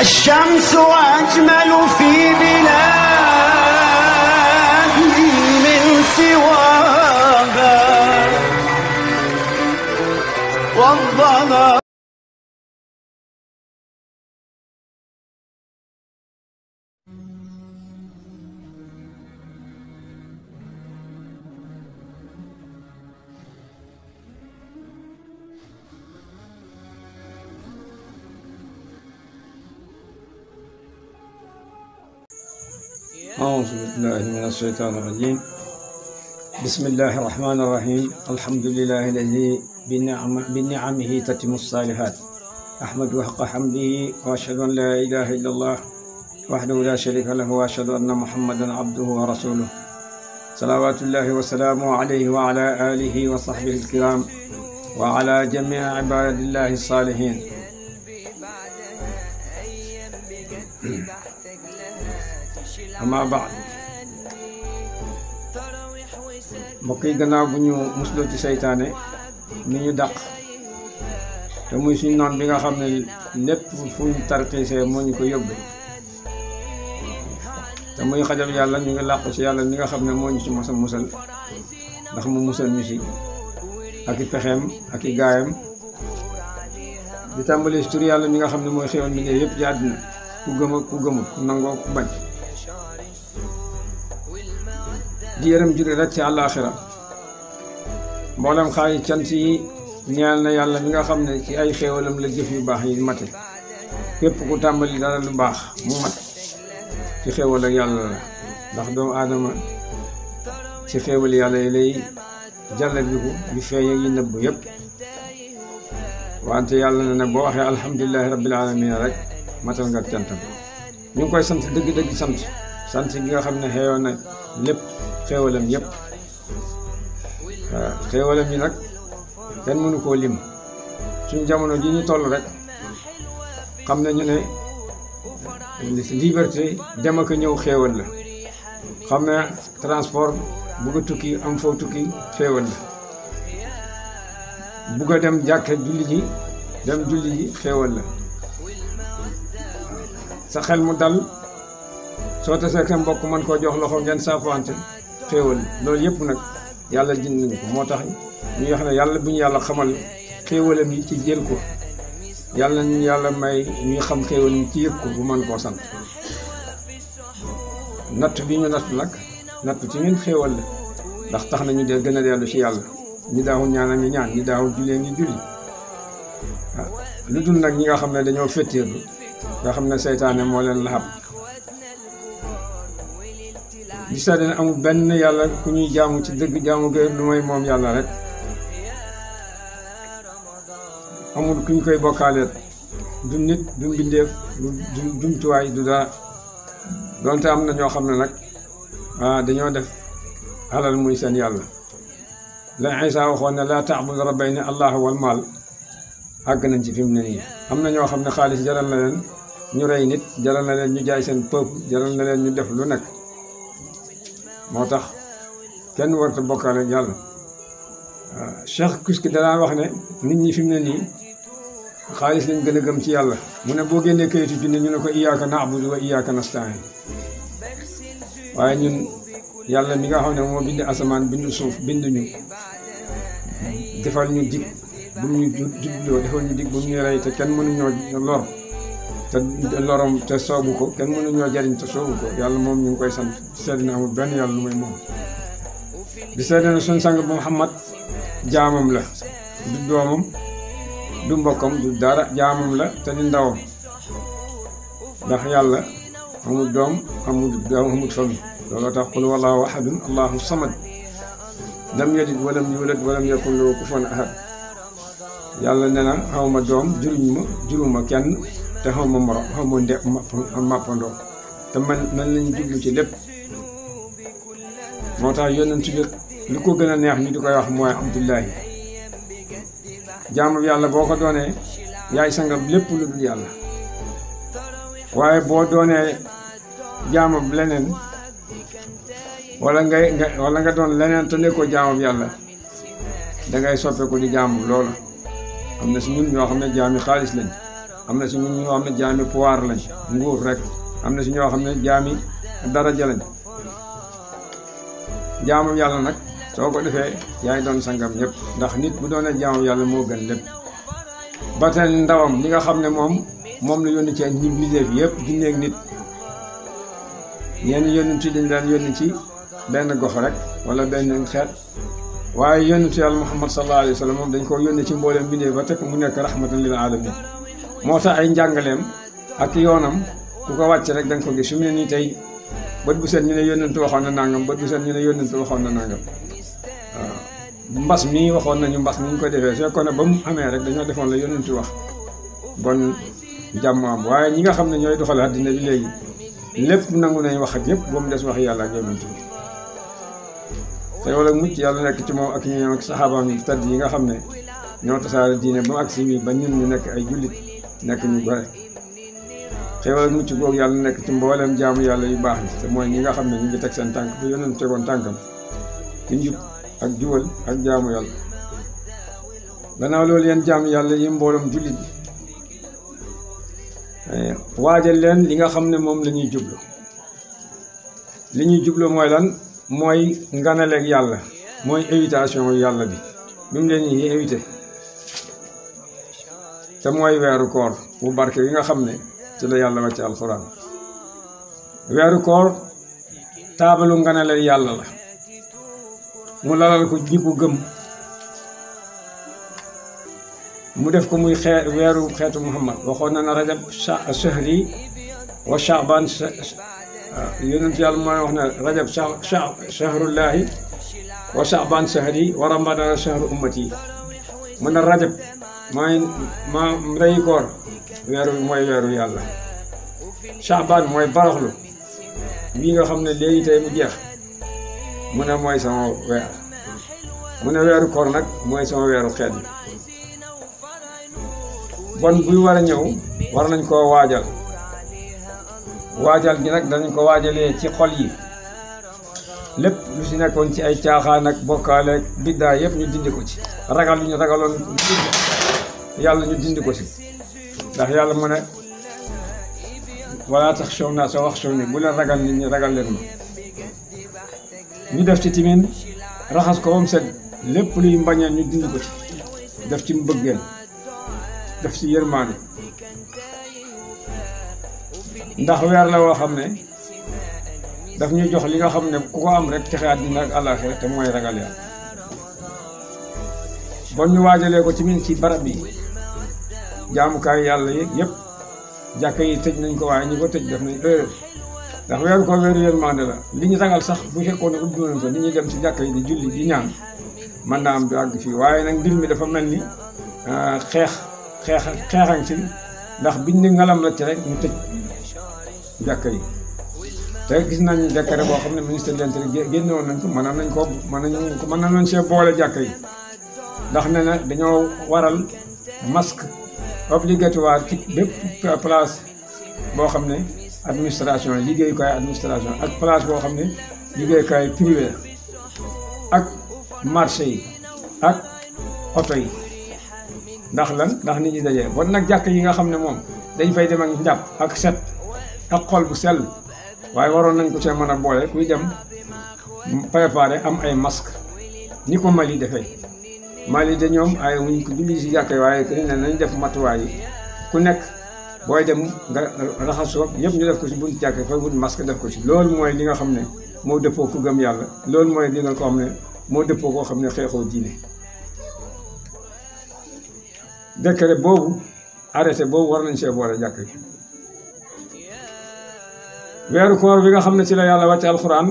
الشمس أجمل في بلادي من سواها والظلام. أعوذ بالله من الشيطان الرجيم. بسم الله الرحمن الرحيم. الحمد لله الذي بنعمه تتم الصالحات. أحمد حق حمده وأشهد أن لا إله إلا الله وحده لا شريك له وأشهد أن محمدا عبده ورسوله صلوات الله وسلامه عليه وعلى آله وصحبه الكرام وعلى جميع عباد الله الصالحين. أما بعد mbokk yi gannaaw bu ñu musloo ci seytaane mi ñu dàq te muy suñ noon bi nga xam ne lépp fu ñu tarxiisee moo ñu ko yóbbe te muy xajab yàlla ñu ngi làqu ci yàlla mi nga xam ne moo ñu ci mos a musal ndax mu musal ñu si ak i pexeem ak i gaayam di tàmbali si tur yàlla mi nga xam ne mooy xéwal mi ne yëpp ci àddina ku gëm ak ku gëmul ku nangoo ku bañ di yërëm juri rek ci àllaaxira mboolem xaayi cant yi ñeel na yàlla mi nga xam ne ci ay xéewalam la jëf yu baax yi mate képp ku tàmbali dara lu baax mu mat ci xéewal ak yàlla la ndax doomu aadama ci xéewal yàlla yi lay jàllabiku yu feeñ yi nëbb yëpp wante yàlla na ne boo waxee alhamdulilahi rabbil alamin rek matal nga cantam ñu ngi koy sant dëgg-dëgg sant gi nga xam ne xeeyoon na lépp xéewalam yëpp waaw xéewalam yi nag kenn mënu koo lim suñu jamono ji ñu toll rek xam nañu ne liberté dem ak ñëw xéewal la xam ne transport bugg a tukki am foo tukki xéewal la bugg a dem jàkke julli ji dem julli ji xéewal la sa xel mu dal soo tasee sa mbokk mën koo jox loxo ngeen saafante xéewal loolu yëpp nag yàlla jënd nañu ko moo tax ñu wax ne yàlla bu ñu yàlla xamal xéewalam yi ci jël ko yàlla ñu yàlla may ñuy xam xéewal yi ci yëg ko bu mën koo sant natt bi ñu natt nag natt ci ñun xéewal la ndax tax na ñu dee gën a dellu ci yàlla ñi daawul ñaan a ngi ñaan ñi daawul jullee ngi julli waaw lu dul nag ñi nga xam ne dañoo féttéerlu nga xam ne seytaane moo leen laxab di seede ne amul benn yàlla ku ñuy jaamu ci dëgg jaamu gër lu may moom yàlla rek amul ku ñu koy bokkaaleet du nit du mbindeef du jumtuwaay du dara donte am na ñoo xam ne nag dañoo def alal muy seen yàlla la Isa waxoon ne laa taabud rabbayni allah wal maal àgg nañ ci fi mu ne nii am na ñoo xam ne xaalis jaral na leen ñu rey nit jaral na leen ñu jaay seen peuple jaral na leen ñu def lu nekk moo tax kenn warta bokkaale ak yàlla Cheikh Kuski danaa wax ne nit ñi fi mu ne nii xaalis lañ gën a gëm ci yàlla mu ne boo génnee kayitu junni ñu ne ko iyyaka na'budu wa iyyaka nasta'in waaye ñun yàlla mi nga xam ne moo bind asamaan bindu suuf bindu ñu defal ñu dig bu ñu jubloo defal ñu dig bu ñu rey te kenn mënuñoo lor te lorom te soobu ko kenn mënuñoo jariñ te soobu ko yàlla moom ñu ngi koy sant seede na amul benn yàlla lu may moom di seede na suñ sang bu Muhammad jaamam la du doomam du mbokkam du dara jaamam la te di ndawam ndax yàlla amul doom amul famille looloo tax qul wallahu ahadun allahu samad lam yalid walam yulad walam yakun lahu kufuwan ahad yàlla nee na xawma doom juruma kenn te xawma morom xawma màppandoo te man lañu jublu ci lépp moo tax yonent bi li ko gën a neex ñu di koy wax mooy abdullahi jaamu yàlla boo ko doonee yaay sangam lépp lu dul yàlla waaye boo doonee jaamab leneen wala nga doon leneen te nekkoo jaamab yàlla dangay soppeeku di jaamu loola am na si ñun ñoo xam ne jaami xaalis lañ am na si ñoo xam ne jaami pouvoir lañ nguur rek am na si ñoo xam ne jaami daraja lañ jaamu yàlla nag soo ko defee yaay doon sangam ñëpp ndax nit bu doonee jaamu yàlla moo gën lépp ba tey ndawam li nga xam ne moom la yónni ci ñi mbindeef yëpp jinneeg nit yenn yónni dañ daan yónni ci benn gox rek wala benn xeet waaye yónnitu yàlla Muhammad sallallahu alayhi wa sallam moom dañ ko yónni ci mbooleem mbindeef ba teg mu nekk rahmatan lil alamin moo tax ay njàngaleem ak yoonam ku ko wàcc rek da nga ko gis su mu ne nii tey bët bu set ñu ne yónnentu waxoon na nangam bët bu set ñu ne yónnentu waxoon na nangam waaw mbas mi waxoon nañu mbas mi ñu ko defee soo ko ne ba mu amee rek dañoo defoon la yónnentu wax bon jàmm am waaye ñi nga xam ne ñooy doxal àddina bi léegi lépp nangu nañ wax ak yëpp ba mu des wax yàlla ak yónnentu bi te wala mucc yàlla nekk ci moom ak ñoom ak saxaabaam yi tëdd yi nga xam ne ñoo tasaare diine ba mu agsi wi ba ñun ñu nekk ay jullit nekk ñu bare xéewal ak mucc googu yàlla nekk ci mbooleem jaamu yàlla yu baax yi te mooy ñi nga xam ne ñu ngi teg seen tànk bu yónnent tegoon tànkam ci njub ak jubal ak jaamu yàlla gannaaw loolu yéen jaamu yàlla yi mbooloom jullit waajal leen li nga xam ne moom la ñuy jublu li ñuy jublu mooy lan mooy nganaleeg yàlla mooy invitation yàlla bi mu leen yi invité te mooy weeru koor bu barke yi nga xam ne ci la yàlla wàcce alxuraan weeru koor taabalu nganaleel yàlla la mu lalal ko ñi ko gëm mu def ko muy weeru xeetu Muhammad waxoon na rajab shahri wa shaaban yonent yàlla mooy wax ne rajab shahrullahi wa shaaban shahri wa ramadan shahru ummati mu ne rajab mooy ndeyi koor weeru mooy weeru yàlla shaaban mooy baraxlu bii nga xam ne léegi tey mu jeex mu ne mooy sama weer mu ne weeru koor nag mooy sama weeru xeet bi bon buy war a ñëw war nañ koo waajal gi nag danañ ko waajalee ci xol yi lépp lu si nekkoon ci ay caaxaan ak bokkaale ak biddaa yëpp ñu dindi ko ci ragal lu ñu ragaloon yàlla ñu dindi ko ci ndax yàlla mu ne wala tax show naa sa wax show ni bu leen ragal nit ñi ragal leen ma ñu def ci timin raxas ko ba mu set lépp luy mbañeel ñu dindi ko ci def ci mbëggeel def ci yërmaane ndax weer la woo xam ne daf ñuy jox li nga xam ne ku ko am rek texe àddina ak àllaaxira te mooy ragal yàlla bon ñu waajalee ko tamit ci barab yi jaamukaay yàlla yi yëpp jàkka yi tëj nañ ko waaye ñu ko tëj def nañ heure ndax weeru ko weeru yërmande la li ñu ragal sax bu fekkoon ne ubbi nañ ko ni ñuy dem ci jàkka yi di julli di ñaan mën naa am du àgg fii waaye nag mbir mi dafa mel ni xeexan ci ndax biñ ne ngalam la ci rek ñu tëj jàkka yi te gis nañ décret boo xam ne ministre de l'Intérieur génne woon nañ ko mën nañ see boole jàkka yi ndax ne na dañoo waral masque obligatoire ci bépp place boo xam ne administration liggéeyukaay administration ak place boo xam ne liggéeyukaay privé ak marché yi ak oto yi ndax lan ndax nit ñi dajee bon nag jàkk yi nga xam ne moom dañ fay dem ak njàpp ak set ak xol bu sell waaye waroon nañ ko see mën a boole kuy dem préparé am ay masque ni ko Mali defee Mali de ñoom ay wuñ ko julli si jàkk waaye que ne nañ def matuwaay yi ku nekk booy dem nga raxasoo yëpp ñu def ko si bunt jàkk fa wut masque def ko si loolu mooy li nga xam ne moo dëppoo ku gëm yàlla loolu mooy li nga ko xam ne moo dëppoo koo xam ne xeexoo diine décret boobu arrêté boobu war nañ see boole jàkk yi weeru koor bi nga xam ne ci la yàlla wàcce alxuraan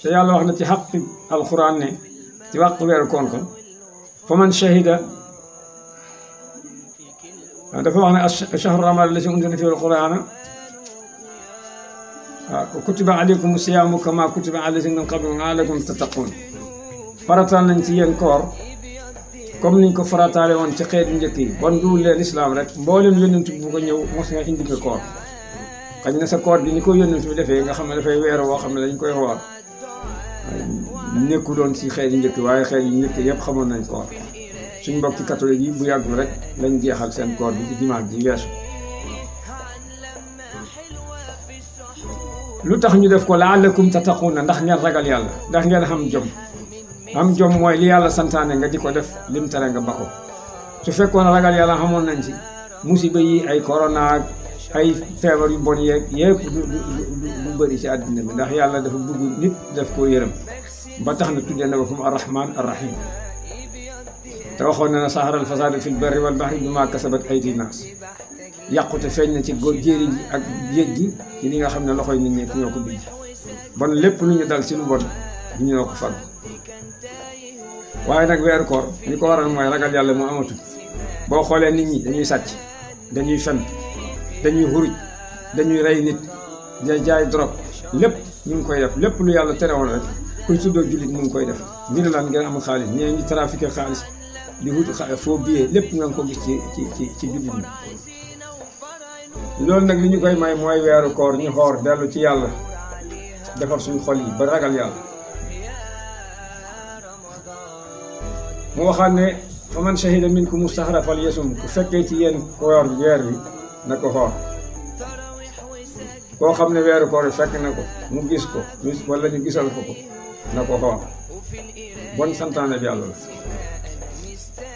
te yàlla wax na ci xaqi alxuraan ne ci wàq weeru koor ko fa man shahida dafa wax ne ashahru ramadan allati unzila fihi alqur'ana kutiba alaykum siyaamu kama kutiba ala allazina min qablikum la'allakum tattaqun farataal nañ ci yéen koor comme niñ ko farataale woon ci xeetu njëkk yi bon duwul leen islam rek mboolem yónnent bu ko ñëw mos nga indi nga koor xañ na sa koor gi ni ko yónnent bi defee nga xam ne dafay weer woo xam ne dañ koy woor nekku doon ci xeet yu njëkk waaye xeet yu njëkk yëpp xamoon nañ koor suñ mbokki catholique yi bu yàggul rek lañ jeexal seen koor bi ci dimanche ji weesu lu tax ñu def ko la'allakum tattaquna ndax ngeen ragal yàlla ndax ngeen am jom mooy li yàlla santaane nga di ko def lim tere nga ba ko su fekkoon ragal yàlla xamoon nañ ci musiba yi ay corona ay feebar yu bon yeeg yëpp du bëri ci àddina bi ndax yàlla dafa bëgg nit def koo yërëm ba tax na tuddee na boppam arrahman arrahim te waxoon na saharal fasadu fil barri wal bahri bima kasabat aydi naas yàqute feeñ na ci jéeri ji ak géej gi ci li nga xam ne loxoy nit ñi ñoo ko bind bon lépp lu ñu dal ci lu bon du ñoo ko fag waaye nag weeru koor li ko waral mooy ragal yàlla mu amatul boo xoolee nit ñi dañuy sàcc dañuy fen dañuy xuruj dañuy rey nit day jaay drogue lépp ñu ngi koy def lépp lu yàlla terewoon rek kuy tuddoo jullit mu ngi koy def ngir lan ngeen am xaalis ñee ngi trafiqué xaalis di wut faux billet lépp nga ko gis ci jullit ñi loolu nag li ñu koy may mooy weeru koor ñu xoor dellu ci yàlla defar suñu xol yi ba ragal yàlla mu waxaat ne fa man shahida minkum mustahra fal yasum ku fekkee ci yéen koor weer wi na ko xoor koo xam ne weeru koor fekk na ko mu gis ko wala ñu gisal ko na ko xoor bon santaane bi yàlla la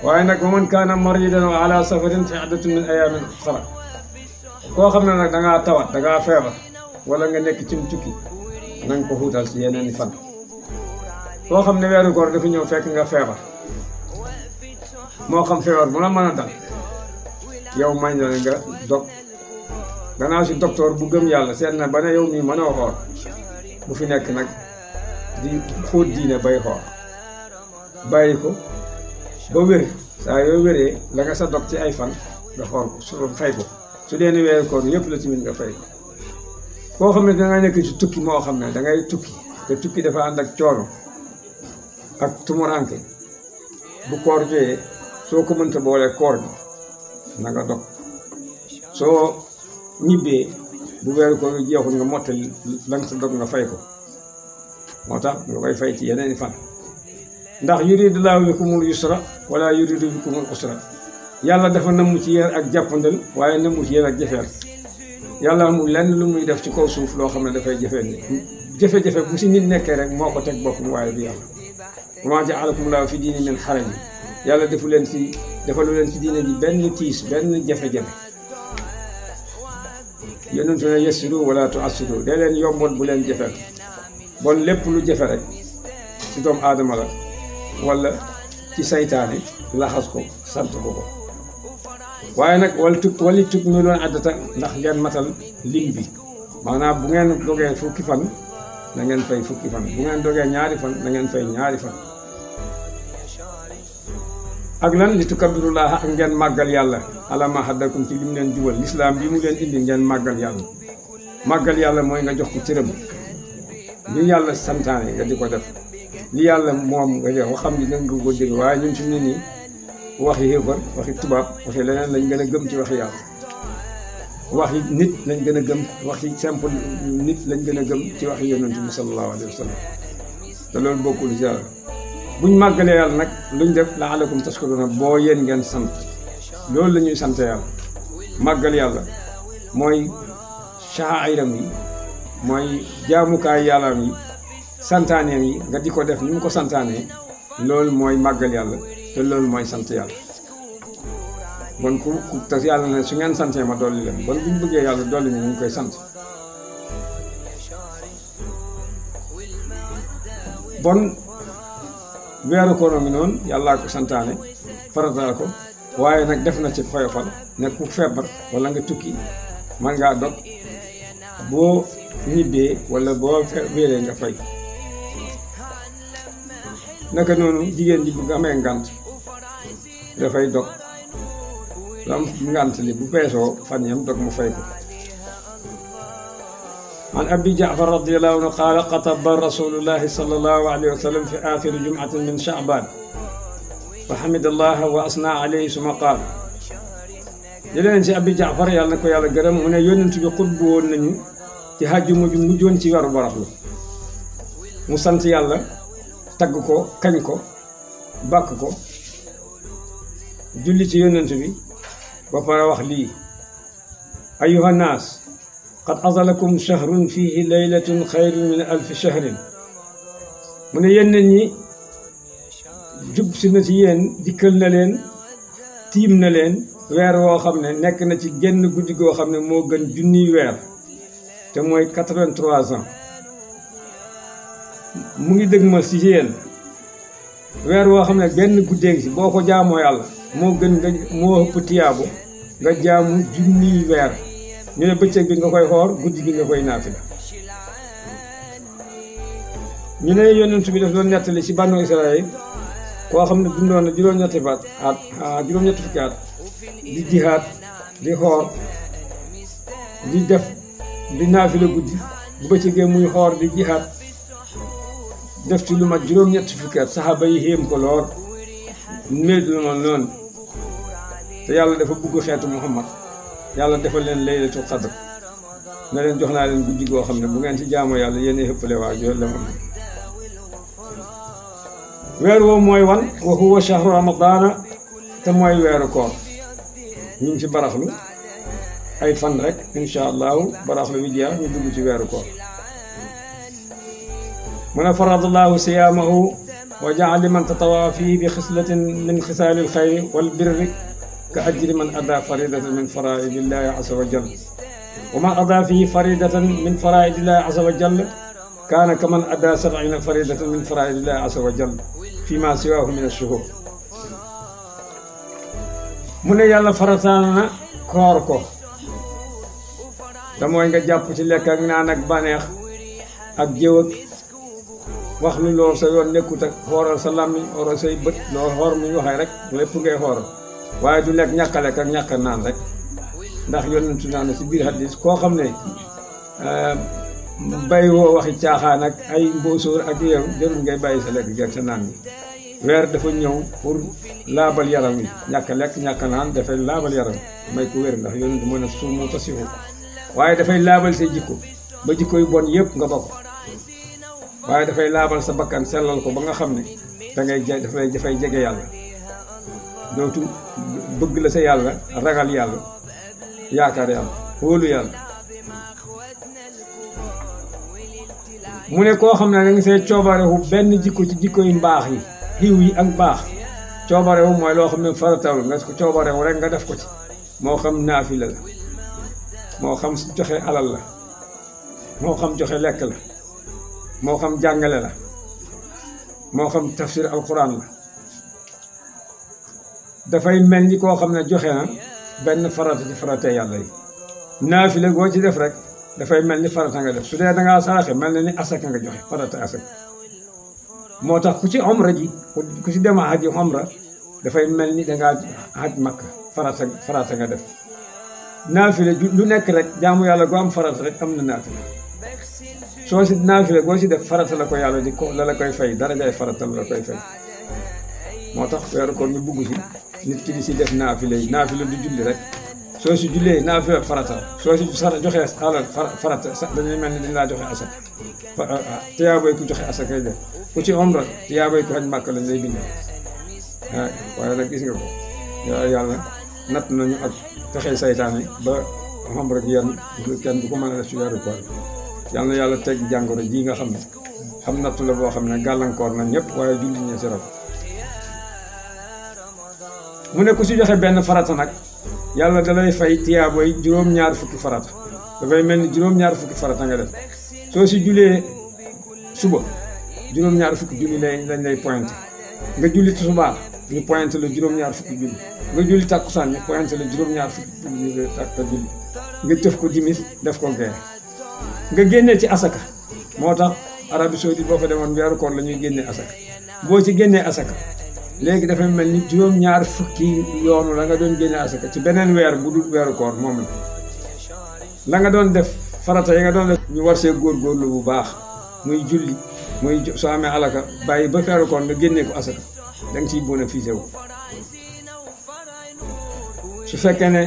waaye nag wa man kaana maridan wa ala safarin fa iddatun min ayaamin uxra koo xam ne nag dangaa tawat dangaa feebar wala nga nekk ci tukki na nga ko xuutal si yeneen fan koo xam ne weeru koor dafa ñëw fekk nga feebar moo xam feebar bu la mën a dal yow may na nga dog gannaaw si docteur bu gëm yàlla seet na ba ne yow mii mënoo xoor bu fi nekk nag di xóot diine bay xoor bàyyi ko ba wér saa yoo wéree la nga sa dog ci ay fan nga xoor ko su fay ko su dee ne weeru koor yëpp la tamit nga fay ko koo xam ne danga nekk ci tukki moo xam ne dangay tukki te tukki dafa ànd ak coono ak tumuranke bu koor jooyee soo ko mënta boole koor bi na nga dog soo ñibbee bu weeru koor bi jeexul nga mottali la nga sa dog nga fay ko moo tax nga koy fay ci yeneen fan ndax yuridullahu bikumul yusra wala yuridu bikumul usra yàlla dafa namm ci yéen ak jàppandal waaye namm ci yéen ak jafeel yàlla amul lenn lu muy def ci kaw suuf loo xam ne dafay jafeel ni jafe-jafe bu si nit nekkee rek moo ko teg boppam waaye du yàlla wa maa ja'alakumullahu fi diini min haraj yàlla defalu leen ci diine ji benn tiis benn jafe-jafe yonentu ne yassiru wala tu'assiru dee leen yomboon bu leen jafeel bon lépp lu jafe rek ci doomu aadama la wala ci saytaane laxas ko sant ko ko waaye nag wali tug ñu doon addata ndax ngeen matal lim bi maanaam bu ngeen dogee fukki fan na ngeen fay fukki fan bu ngeen dogee ñaari fan na ngeen fay ñaari fan ak lan li tukabbirullaha ak ngeen màggal yàlla ala ma haddakum ci li mu leen jubal lislaam bi mu leen indi ngeen màggal yàlla mooy nga jox ko cëram li yàlla santaane nga di ko def li yàlla moom nga jox xam ni nga ko dégg waaye ñun fi mu ne nii waxi xéefar waxi tubaab waxi leneen lañ gën a gëm ci waxi yàlla waxi nit lañ gën a gëm waxi simple nit lañ gën a gëm ci waxi yonent bi sallallahu alayhi wa sallam te loolu bokkul ci yàlla buñ màggalee yàlla nag luñ def la'allakum tashkuruna boo yéen ngeen sant loolu la ñuy sant yàlla màggal yàlla mooy sha'airam yi mooy jaamukaay yàllaam yi santaaneem yi nga di ko def ni mu ko santaanee loolu mooy màggal yàlla te loolu mooy sant yàlla bon ku te yàlla ne su ngeen santee ma dolli leen bon buñ bëggee yàlla dolli ñu ñu koy sant bon weeru koor ngi noonu yàllaa ko santaane farataal ko waaye nag def na ci xoyofal ne ku feebar wala nga tukki man ngaa dog boo ñibbee wala boo wéeree nga fay naka noonu jigéen ji bu amee ngant dafay dog lu am ngant li bu peesoo fan yam dog mu fay ko عن أبي جعفر رضي الله عنه قال خطب رسول الله صلى الله عليه وسلم في آخر جمعة من شعبان فحمد الله وأثنى عليه ثم قال جلنا ci Abi Jaafar yàlla na ko yàlla gërëm mu ne yonent bi xutbu woon nañu ci hajju mujjoon ci weeru baraxlu mu sant yàlla tagg ko kañ ko bàkk ko julli ci yonent bi ba pare wax lii ayuha naas qad azalakum shahrun fihi laylatun xayrun min alfi shahrin mu ne yéen nit ñi jub si na ci yéen dikkal na leen tiim na leen weer woo xam ne nekk na ci genn guddi goo xam ne moo gën junniy weer te mooy 83 ans mu ngi dëgg ma si yéen weer woo xam ne benn guddee ngi si boo ko jaamoo yàlla moo gën nga moo ëpp tiyaabu nga jaamu junniy weer ñu ne bëccëg bi nga koy xoor guddi gi nga koy naafila ñu ne yonent bi daf doon nettali ci bànnu Israël koo xam ne dundoon na juróom-ñetti fukki at di jihaat di xoor di def di naafila guddi bu bëccëgee muy xoor di jihaat def ci lu mat juróom-ñetti fukki at saxaaba yi xéem ko lool méedu noonu te yàlla dafa bugg xeetu Muhammad yàlla defal leen laylatul qadr na leen jox naa leen guddi goo xam ne bu ngeen ci jaamoo yàlla yéen xëppale waa jo la moom weer woowu mooy wan wa huwa shahru ramadaana te mooy weeru koor ñu ngi ci baraxlu ay fan rek insha allahu baraxlu wi jeex ñu dugg ci weeru koor mu ne faradallahu siyaamahu wa jaala liman tatawaa fii bi xislatin min xisaali lxayri wal birri ka ajri man ada faridatan min faraidillahi asa wa jal wa man ada fii faridatan min faraidillahi asa wa jal kaana ka man ada sab'ina faridatan min faraidillahi asa wa jal fi ma siwaahu min ashuhur mu ne yàlla farataana na koor ko te mooy nga jàpp ci lekk ak naan ak baneex ak jëw ak wax lu lool sa yoon nekkut ak xooral sa làmmiñ xooral say bët loolu xoor mu ñu waxee rek lépp ngay xooral waaye du nekk ñàkk a lekk ak ñàkk a naan rek ndax yonentu naa ne si biir hadis koo xam ne bay woo waxi caaxaan ak ay mbóosóor ak yeew jarul ngay bàyyi sa lekk geeg sa naan bi weer dafa ñëw pour laabal yaram wi ñàkk a lekk ñàkk a naan dafay laabal yaram may ko wér ndax yonentu mën a suumu tasihu waaye dafay laabal say jikko ba jikko yu bon yëpp nga bokk waaye dafay laabal sa bakkan sellal ko ba nga xam ne dafay jege yàlla dootu bëgg la sa yàlla ragal yàlla yaakaar yàlla wóolu yàlla mu ne koo xam ne da nga see coobarewu benn jikko ci jikko yu mbaax yi xiw yi ak baax coobarewu mooy loo xam ne faratawul nga ko coobarewu rek nga def ko ci moo xam naafila la moo xam joxe alal la moo xam joxe lekk la moo xam jàngale la moo xam tafsir alquran la dafay mel ni koo xam ne joxe na benn farata ci farata yàlla yi naafila goo ci def rek dafay mel ni farata nga def su dee dangaa saraxe mel na ni asaka nga joxe farata asaka moo tax ku ci omra ji ku ci dema haji omra dafay mel ni dangaa haj makka farata nga def naafila lu nekk rek jaamu yàlla goo am farata rek am na naafila soo si naafila goo si def farata la ko yàlla di ko la koy fay dara ngay farata la koy fay moo tax weeru koor ñu bugg si nit ki di si def naafila yi naafila du julli rek soo si jullee naafila farata soo si joxee alal farata dañuy mel ni dañ laa joxe asaka tiyaabay ku joxe asaka yi def ku ci omra tiyaabay ku xaj màkk lañ lay bind waaye nag gis nga ko yàlla natt nañu ak fexey saytaane ba omra gi yan kenn du ko mën a def ci weeru koor yal na yàlla teg jàngoro ji nga xam ne xam nattu la boo xam ne gàllankoor na ñëpp waaye julli ñi si raw mu ne ku si joxe benn farata nag yàlla da lay fay tiyaaboy juróom-ñaar fukki farata dafay mel ni juróom-ñaar fukki farata nga def soo si julee suba juróom-ñaar fukki julli lañ lay pointé nga julli tisbaar ñu pointé la juróom-ñaar fukki julli nga julli takkusaan ñu pointé la juróom-ñaar fukki julli nga tëf ko dimis def ko gee nga génnee ci asaka moo tax Arabie Saoudite boo fa demoon weeru koor la ñuy génnee asaka boo ci génnee asaka léegi dafay mel ni juróom-ñaar fukki yoonu la nga doon génne asaka ci beneen weer bu dul weeru koor moom la nga doon def farata yi nga doon def ñu war see góorgóorlu bu baax muy julli muy soo amee alaka bàyyi ba weeru koor nga génnee ko asaka da nga ciy bénéficié wu su fekkee ne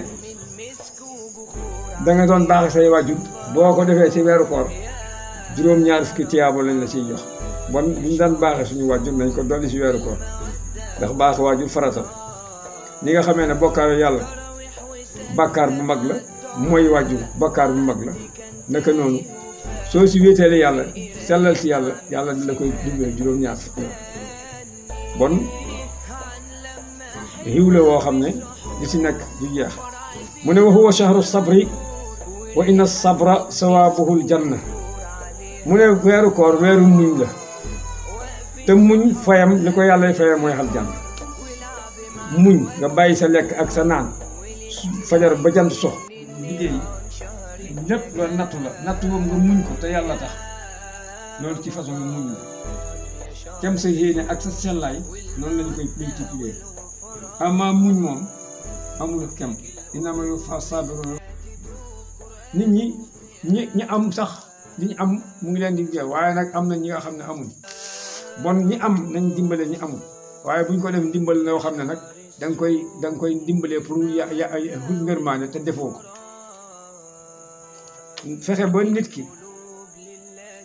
da nga doon baax say wàjjur boo ko defee ci weeru koor juróom-ñaar fukki tiyaabo lañ la ciy jox bon ñu daan baaxee suñu wàjjur nañ ko dolli ci weeru koor ndax baax waajur farata ni nga xamee ne bokkaaru yàlla bàkkaar bu mag la mooy wàjju bàkkaar bu mag la naka noonu soo si wéeteele yàlla sellal ci yàlla yàlla di la koy duggee juróom-ñaar fukki yoon bon xiw la woo xam ne li ci nekk du jeex mu ne wa huwa shahru sabri wa inna sabra sawaabuhul janna mu ne weeru koor weeru muñ la te muñ fayam li ko yàllay fayam mooy aljanna muñ nga bàyyi sa lekk ak sa naan fajar ba jant sox liggéey lépp loolu nattu la nattu moom nga muñ ko te yàlla tax loolu ci façon nga muñ la kem sa yéene ak sa sellaay noonu lañu koy multiplier ama muñ moom amul kem inama yu fa sabiru nit ñi am sax li ñu am mu ngi leen di jeex waaye nag am na ñi nga xam ne amuñ bon ñi am nañ dimbale ñi amul waaye buñ ko def dimbal loo xam ne nag da nga koy dimbalee pour hul ngërmaane te defoo ko fexe ba nit ki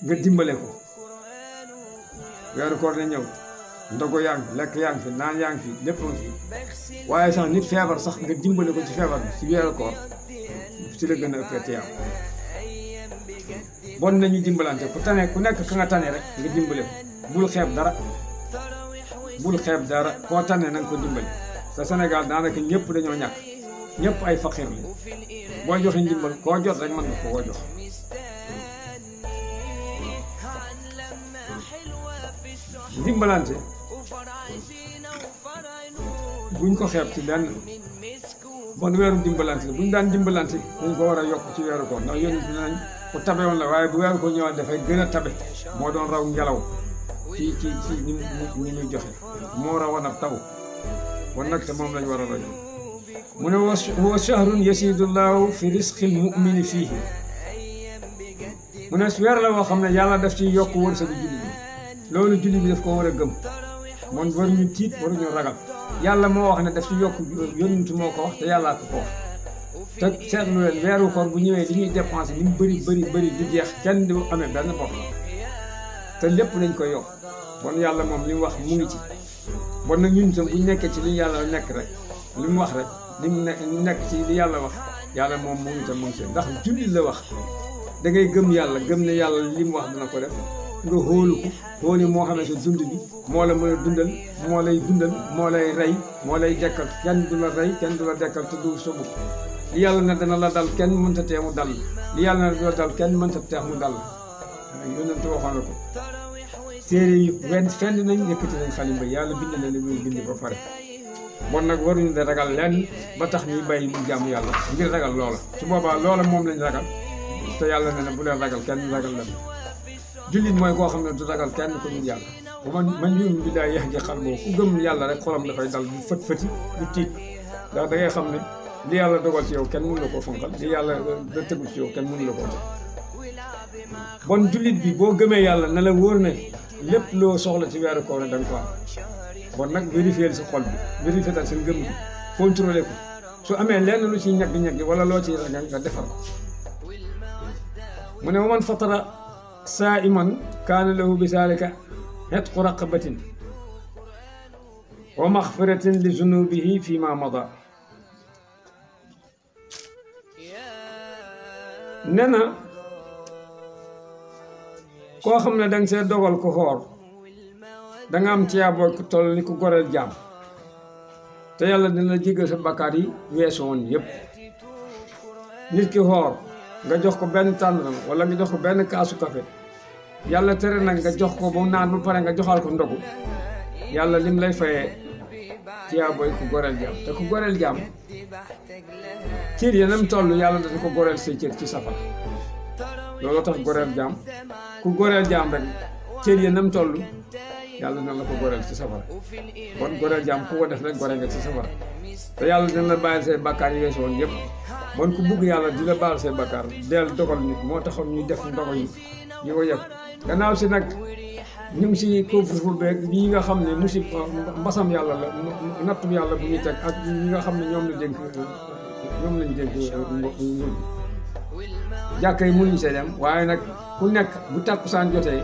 nga dimbale ko weeru koor na ñëw ndogo yaa ngi fi lekk yaa ngi fi naan yaa ngi fi lépp fi waaye sax nit feebar sax nga dimbale ko ci feebar bi ci weeru koor ci la gën a ëppee tiyaam bon nañu dimbalante ku tane ku nekk ka nga tane rek nga dimbale ko bul xeeb dara koo tane na nga ko dimbale te Sénégal daanaka ñëpp dañoo ñàkk ñëpp ay faqir la boo joxe ndimbal koo jot rek mën nga koo jox dimbalante buñ ko xeeb ci benn bon weeru dimbalante la buñ daan dimbalante dañ ko war a yokk ci weeru koor ndax yéen nañ ku tabe woon la waaye bu weeru ko ñëwaat dafay gën a tabe moo doon raw ngelaw ci ni muy joxe moo rawoon ab taw bon nag te moom lañ war a roy mu ne wa shahrun yasidullahu fi risqil mu'mini fiihi mu ne weer la woo xam ne yàlla daf ci yokk wërsëgu julli bi loolu julli bi daf ko war a gëm moom waruñu tiit waruñu ragal yàlla moo wax ne daf ci yokk yonent moo ko wax te yàllaa ko wax te seetlu leen weeru koor bu ñëwee li ñuy dépensé li mu bëri du jeex kenn du amee benn bopp te lépp lañ koy yokk bon yàlla moom li mu wax mu ngi ci bon nag ñun tam bu ñu nekkee ci li yàlla nekk rek li mu wax rek li mu nekk ci li yàlla wax yàlla moom mu ngi tam mu ngi ci ndax jullit la wax da ngay gëm yàlla gëm ne yàlla li mu wax dina ko def nga hóolu ko hóoli moo xam ne sa dund bi moo la mën a dundal moo lay dundal moo lay rey moo lay dekkal kenn du la rey kenn du la dekkal te du sobu li yàlla ne dana la dal kenn mënta tee mu dal li yàlla ne dana dal kenn mënta tee mu dal yonent waxoon na ko téere yi fenn nañ yëkkati nañ xalimba yàlla bind na li muy bind ba pare bon nag waruñu de ragal lenn ba tax ñuy bàyyi mu jaamu yàlla ngir ragal loola su boobaa loola moom lañ ragal te yàlla ne na bu leen ragal kenn ragal leen jullit mooy koo xam ne du ragal kenn ko dul yàlla bu man yu'min billaahi yahdi qalbahu ku gëm yàlla rek xolam dafay dal du fët-fëti du tiit ndax da ngay xam ne li yàlla dogal ci yow kenn mënu la koo fonkal li yàlla da tegul ci yow kenn mënu la koo teg bon jullit bi boo gëmee yàlla na la wóor ne lépp loo soxla ci weeru koor da nga ko am bon nag vérifier sa xol bi vérifier sa ngëm bi contrôler ko su amee lenn lu ci ñagg-ñagg wala loo ci ragal nga defar ko mu ne wa man fatara saa'iman kaana lahu bi zaalika itqu raqabatin wa maxfiratin li zunubihi fi ma mada nee na koo xam ne danga see dogal ko xoor danga am tiyaaboo ku toll ni ku goreel jaam te yàlla dina la jéggal sa bakkaar yi weesu woon yëpp nit ki xoor nga jox ko benn tàndaram wala nga jox ko benn kaasu café yàlla tere nag nga jox ko ba mu naan ba pare nga joxal ko ndogu yàlla lim lay fayee tiyaabooy ku goreel jaam te ku goreel jaam cër ya nam toll yàlla dafa ko goreel say cër ci safara looloo tax goreel jaam ku goreel jaam rek cër ya nam toll yàlla dina la ko goreel ci safara kon goreel jaam ku ko def rek goreel nga ci safara te yàlla dina la bàyyil say bakkaar yi weesu woon yëpp bon ku bugg yàlla di la baal say bakkaar del dogal nit moo taxoon ñuy def ndogo yi ko yëpp gannaaw si nag ñu ngi si couvre-feu beeg bii nga xam ne musib mbasam yàlla la nattum yàlla bu ñuy teg ak ñi nga xam ne ñoom lañ dénk nguur jàkka yi mënuñ see dem waaye nag ku nekk bu tàkkusaan jotee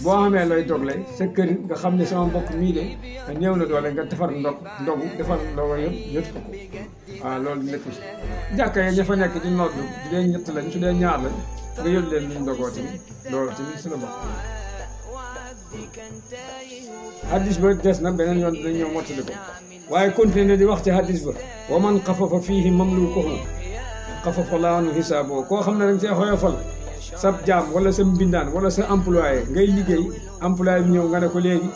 boo xamee looy dogle sa kër nga xam ne sama mbokk mii de néew na doole nga defar ndogu defar ndogu yëpp yët ko waaw loolu nekk si jàkka yi ña fa nekk di noddu su dee ñett lañ su dee ñaar lañ nga yët leen luñ ndogoo tamit loolu tamit si la bokk. hadis ba des na beneen yoon dinañ ñëw mottali ko waaye continuer di wax ci hadis ba wa man xafafa fiihi mamlukuhu xafafa laahu anhu hisaaboo koo xam ne dañ see xoyofal sab jaam wala sa mbindaan wala sa employé ngay liggéey employé bi ñëw nga ne ko léegi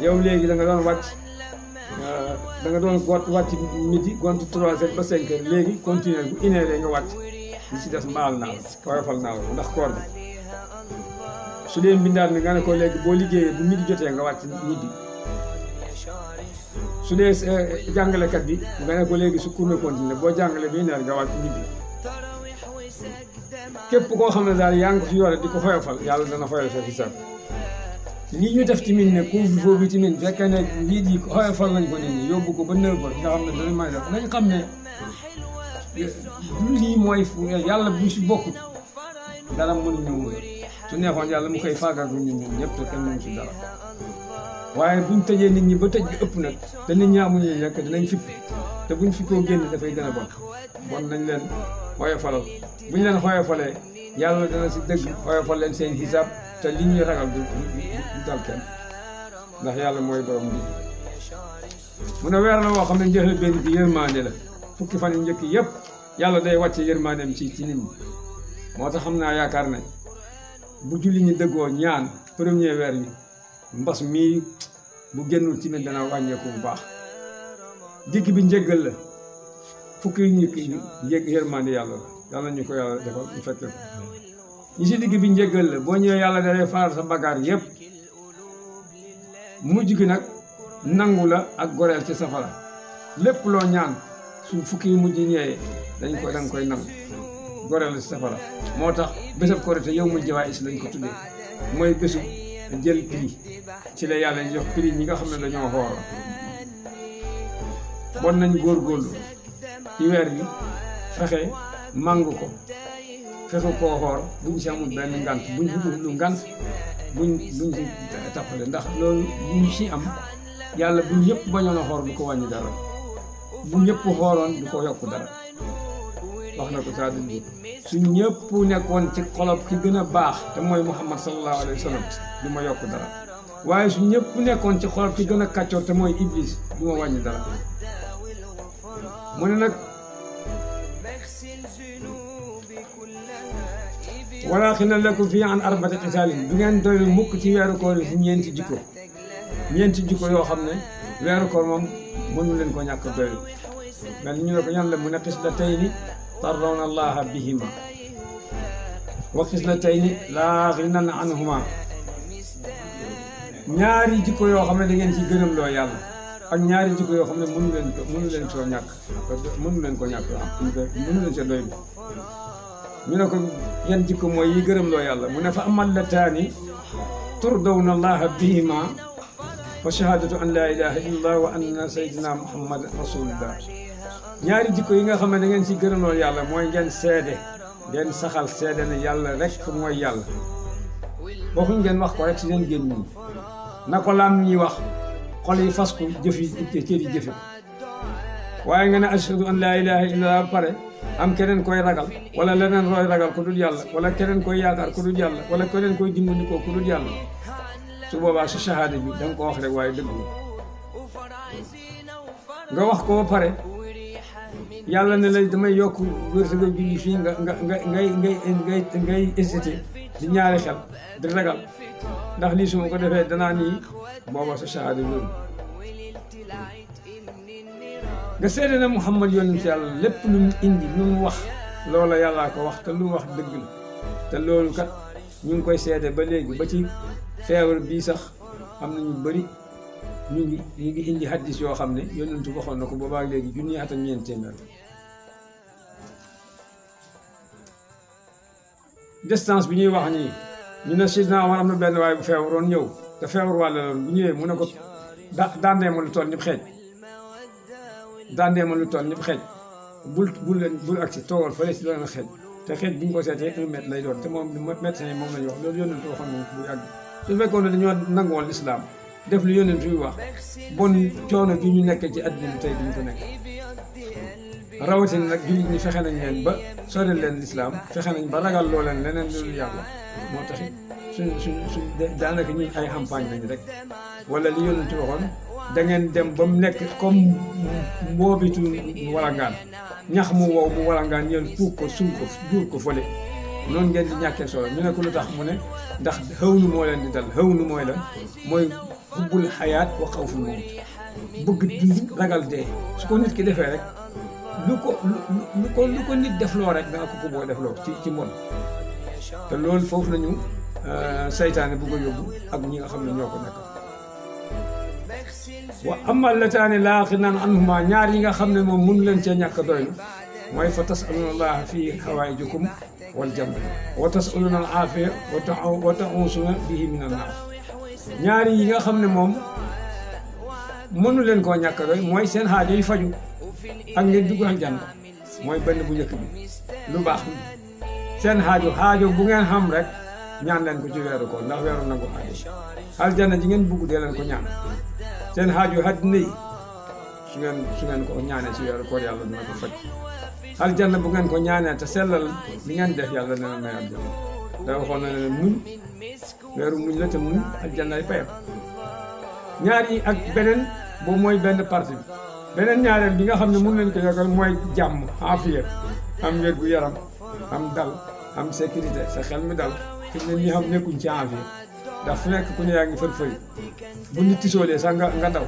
yow léegi da nga doon wàcc da nga doon wàcc midi gontu 3 heures ba 5 heures léegi continuer bu une heure nga wàcc li ci des mbaal naa la xoyofal naa la ndax koor bi su dee mbindaan bi nga ne ko léegi boo liggéeyee bu midi jotee nga wàcc midi su dee jàngalekat bi nga ne ko léegi su cours na continuer boo jàngale bi une heure nga wàcc midi képp koo xam ne daal yaa ngi ko fi yore di ko xoyofal yàlla dana xoyofal xisaab lii ñu def tamit ne couvre-feu bi tamit fekkee ne lii di xoyofal nañ ko nit ñi yóbbu ko ba 9 heures nga xam ne dana may def nañ xam ne du lii mooy yàlla bu si bokkut dara mënuñu mu su neexoon yàlla mu koy faagaagu nit ñi ñëpp te kenn mënu si dara waaye buñ tëjee nit ñi ba tëj bi ëpp nag te nit ñi amuñu lekk dinañ fipp te buñ fippoo génn dafay gën a bon nañ leen xoyofalal buñ leen xoyofalee yàlla dana si dëgg xoyofal leen seen xisaab te li ñuy ragal du dal kenn ndax yàlla mooy borom bi mu ne weer la woo xam ne njëxle benn bi yërmande la fukki fan yu njëkk yëpp yàlla day wàcce yërmandeem ci nit ñi moo tax xam naa yaakaar ne bu julli ñi dëggoo ñaan premier weer bi mbas mii bu génnul tamit dana wàññeeku bu baax digg bi njëggal la fukki yu njëkk yi njëg yërmande yàlla la yàlla ñu ko yàlla defal ñu fekke ko ñi si digg bi njëggal la boo ñëwee yàlla dalay faral sa bagaar yëpp mujj gi nag nangu la ak goreel ci safara lépp loo ñaan su fukki yu mujj ñëwee danga koy nangu goreel ci safara moo tax bésab korite yow mul jawaïs lañ ko tuddee mooy bésu jël prix ci la yàlla jox prix ñi nga xam ne dañoo xoor bon nañ góorgóorlu ci weer bi fexe màng ko fexe koo xoor buñ si amul benn ngant buñ lu ngant buñ si tappale ndax loolu buñ si am yàlla bu ñëpp bañoon a xoor du ko wàññi dara bu ñëpp xooroon du ko yokk dara wax na ko saa dund su ñëpp nekkoon ci xolob ki gën a baax te mooy Muhammad sallallahu alayhi wa sallam du ma yokk dara waaye su ñëpp nekkoon ci xolob ki gën a kàccoor te mooy Iblis du ma wàññi dara mu ne nag wala xina lakum fii an arbati xisaalin du ngeen doylu mukk ci weeru koor yi si ñeenti jikko yoo xam ne weeru koor moom mënu leen ko ñàkk doylu mel ñu ne ko ñan la mu ne xislatayni tardawna allaha bihima wa xislatayni laa xinan anhuma ñaari jikko yoo xam ne da ngeen ci gërëm loo yàlla ak ñaari jikko yoo xam ne mënu leen soo ñàkk mënu leen ko ñàkk mënu leen soo doylu ñu ne ko yan jikko mooy yi gërëm loo yàlla mu ne fa amal la taani turdawna allaha bihima wa shahadatu an la ilaha illallah wa anna sayyidina muhammad rasulullah ñaari jikko yi nga xam ne da ngeen si gërëm loo yàlla mooy ngeen seede ngeen saxal seede ne yàlla rek mooy yàlla waxuñ ngeen wax ko rek si seen génn ñi na ko lam ñuy wax xol yi fas ko jëf yi cër yi jëfe ko waaye nga ne ashhadu an la ilaha illallah pare am keneen koy ragal wala leneen roy ragal ku dul yàlla wala keneen koy yaakaar ku dul yàlla wala keneen koy dimbandikoo ku dul yàlla su boobaa su shahada bi da nga ko wax rek waaye dëgg nga wax ko ba pare yàlla ne lay damay yokk wërsëg julli fii ngay hésité di ñaari xel di ragal ndax lii su ma ko defee danaa nii booba sa shahada loolu nga seede na Muhammad yonent yàlla lépp lu mu indi lu mu wax loola yàllaa ko wax te lu mu wax dëgg la te loolu kat ñu ngi koy seede ba léegi ba ci feebar bii sax am na ñu bëri ñu ngi indi hadis yoo xam ne yonent waxoon na ko boobaak léegi junni at ak ñeent téeméer distance bi ñuy wax nii ñu ne Sidna Omar am na benn waaye bu feebaroon ñëw te feebar wàll loon bu ñëwee mu ne ko daandee ma lu toll ñëpp xeej daandee ma lu toll ñëpp xeej bul agsi toogal fële si doon xeej te xeej bi ñu ko seetee 1 mètre lay doon te moom médecin yi moom la ñu wax loolu yónnent waxoon nañ ko bu yàgg su fekkoon ne dañoo nangoon lislaam def lu yónnent yu wax bon coono bi ñu nekkee ci àddina bi tey duñu ko nekk rawatina nag jullit ñi fexe nañ leen ba sori leen lislaam fexe nañ ba ragal loo leen leneen loolu yàlla moo tax suñ daanaka ñun ay campagne lañ rek wala li yónnent waxoon da ngeen dem ba mu nekk comme mboobitu walangaan ñax mu wow mu walangaan ñeen fuug ko suul ko duur ko fële noonu ngeen di ñàkkee solo ñu ne ko lu tax mu ne ndax xëwnu moo leen di dal xëwnu mooy lan mooy xubbul xayaat wa xawful mawt bëgg dund ragal dee su ko nit ki defee rek lu ko nit defloo rek dana ko boo defloo ci mbon te loolu foofu lañu saytaane bëgg a yóbbu ak ñi nga xam ne ñoo ko nekk wa amal lataani laa xinan anhuma ñaar yi nga xam ne moom mënu leen cee ñàkk doylu mooy fa tasaluna allaha fi hawaijukum wal janna wa tasaluna al aafiya wa ta'usuna bihi min an naar ñaar yi nga xam ne moom mënu leen koo ñàkk doy mooy seen xaajo yi faju ak ngeen dugg aljanna mooy benn bu njëkk bi lu baax seen xaajo bu ngeen xam rek ñaan leen ko ci weeru koor ndax weeru nangu xaajo aljanna ji ngeen bugg dee leen ko ñaan seen xaajo àddina yi su ngeen ko ñaanee ci weeru koor yàlla dina ko faj aljanna bu ngeen ko ñaanee te sellal li ngeen def yàlla dina may aljanna da waxoon na ne muñ weeru muñ la te muñ aljanna ay payam ñaar yi ak beneen boobu mooy benn partie bi beneen ñaareel bi nga xam ne mun leen ko yokkal mooy jàmm aafiya am wér gu yaram am dal am sécurité sa xel mi dal fi mu ne nii xam nekkuñ ci aafiya ndax fu nekk ku ne yaa ngi fër-fëri bu nit tisoolee sax nga daw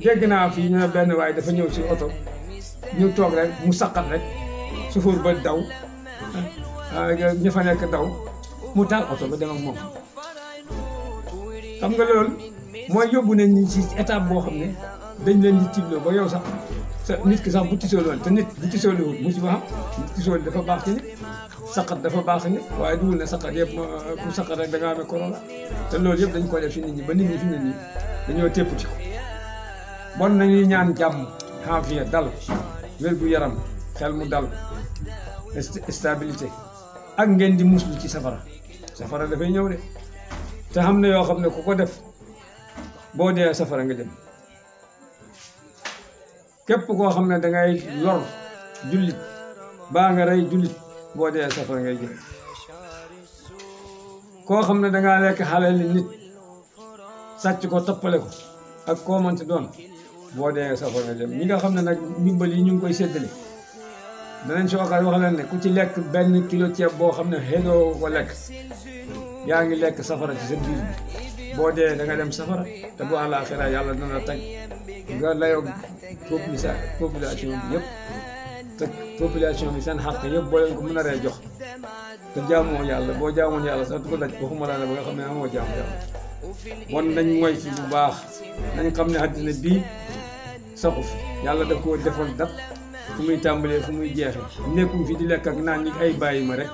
dégg naa fii ñu ne benn waaye dafa ñëw ci oto ñu toog rek mu saqat rek sufóor ba daw ña fa nekk daw mu taal oto ba dem ak moom xam nga loolu mooy yóbbu nañ ñi ci étape boo xam ne dañ leen di tibloo ba yow sax sa nit ki sax bu tisooloon te nit bu tisooliwul musiba xam nit tisooli dafa baax ci nit saqat dafa baax ci nit waaye dugul ne saqat yëpp ku saqat rek da ngaa amee corona te loolu yëpp dañ ko def ci nit ñi ba nit ñi fi ne nii dañoo tépp ci ko bon nañuy ñaan jàmm xaafiya dal wér gu yaram xel mu dal stabilité ak ngeen di muslu ci safara dafay ñëw de te xam ne yoo xam ne ku ko def boo dee safara nga jëm képp koo xam ne dangay lor jullit baa nga rey jullit boo dee safara ngay jëm koo xam ne dangaa lekk xalal nit sàcc ko toppale ko ak koo mënti doon boo dee safara nga jëm ñi nga xam ne nag ndimbal yi ñu ngi koy séddale danañ sooxal wax leen ne ku ci lekk benn kilo ceeb boo xam ne xëydoo ko lekk yaa ngi lekk safara ci sa biir bi boo dee da nga dem safara te bu àllaaxira yàlla dana teg nga layoo population bi yëpp te population bi seen xàq yëpp boo leen ko mën a ree jox te jaamoo yàlla boo jaamoon yàlla sax du ko daj waxuma la ne ba nga xam ne amoo jaamu yàlla wan nañ mooy ci bu baax nañ xam ne àddina bii saxu fi yàlla da koo defoon dat fu muy tàmbalee fu muy jeexee nekkuñ fi di lekk ak naan ni ay bàyyi ma rek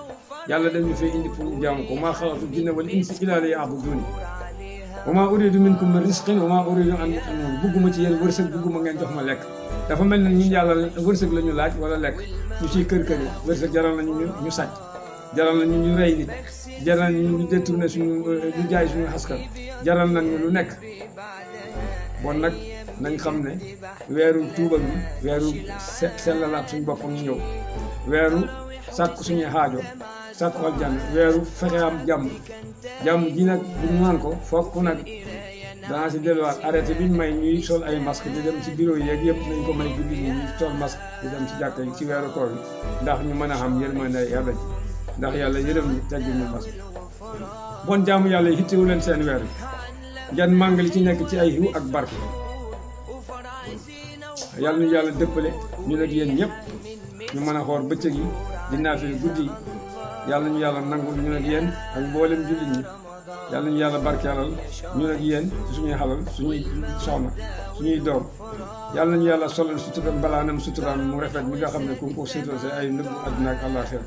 yàlla dañu fay indi pour ñu jaamu ko maa xalaqtu jinna wal insa illaa liya'buduun wa maa uriidu minkum min rizqin wa maa uriidu an yut'imuun bugguma ci yéen wërsëg bugguma ngeen jox ma lekk dafa mel ne ñun yàlla wërsëg la ñu laaj wala lekk ñu ciy kër yi wërsëg jaral nañu ñu sàcc jaral nañu ñu rey nit jaral nañu ñu détourné ñu jaay suñu askan jaral nañu lu nekk bon nag nañ xam ne weeru tuuba bi weeru sellalaat suñu bopp ñu ñëw weeru sàkku suñuy xaajo sàkku aljanna weeru fexe am jàmm ji nag bu ñu naan ko fokk nag danaa si delluwaat arrêté bi ñu may ñuy sol ay masque di dem ci bureau yeeg yëpp nañ ko may julli ñi ñuy sol masque di dem ci jàkka yi ci weeru koor yi ndax ñu mën a xam yërmande yàlla ji ndax yàlla yërëm ñu teggi ñu masque bon jaamu yàlla yi xittewu leen seen weer yi ngeen màng li ci nekk ci ay xiw ak barke yàlla ñu yàlla dëppale ñu nag yéen ñëpp ñu mën a xool bëccëg yi dinaa fi guddi yi yàlla ñu yàlla nangul ñu nag yéen ak mboolem jullit ñi yàlla ñu yàlla barkeelal ñu nag yéen ci suñuy xalal suñuy soxna suñuy doom yàlla ñu yàlla solal sutura balaanam suturaan mu rafet mi nga xam ne ku ko suutal sa ay nëbbu àdduna ak àllaaxira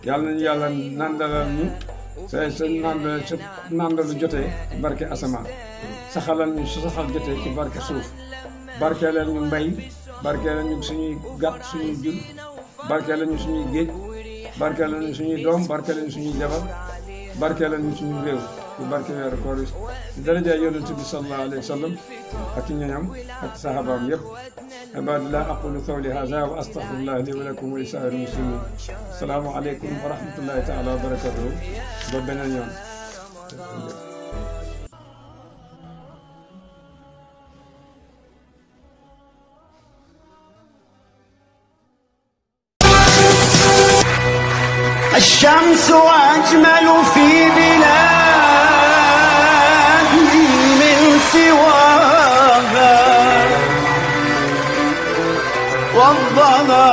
yàlla ñu yàlla nandalal ñu sa nandalu jotee ci barke asamaan saxalal ñu su saxal jotee ci barke suuf barkeelal ñu mbay barkeelal ñu suñuy gàtt suñuy jur barkeelal ñu suñuy géej barkeel nañu suñuy doom barkeel nañu suñuy jabar barkeel nañu suñu réew ci barke weeru koor yi ci daraja yonent bi sallallahu alayhi wa sallam ak ci ñoñam ak sahabaam yëpp ibadallah aqulu qawli hadha wa astaghfirullah li wa lakum wa li sa'iril muslimin assalamu alaykum wa rahmatullahi ta'ala wa barakatuh ba beneen yoon الشمس أجمل في بلادي من سواها والظلام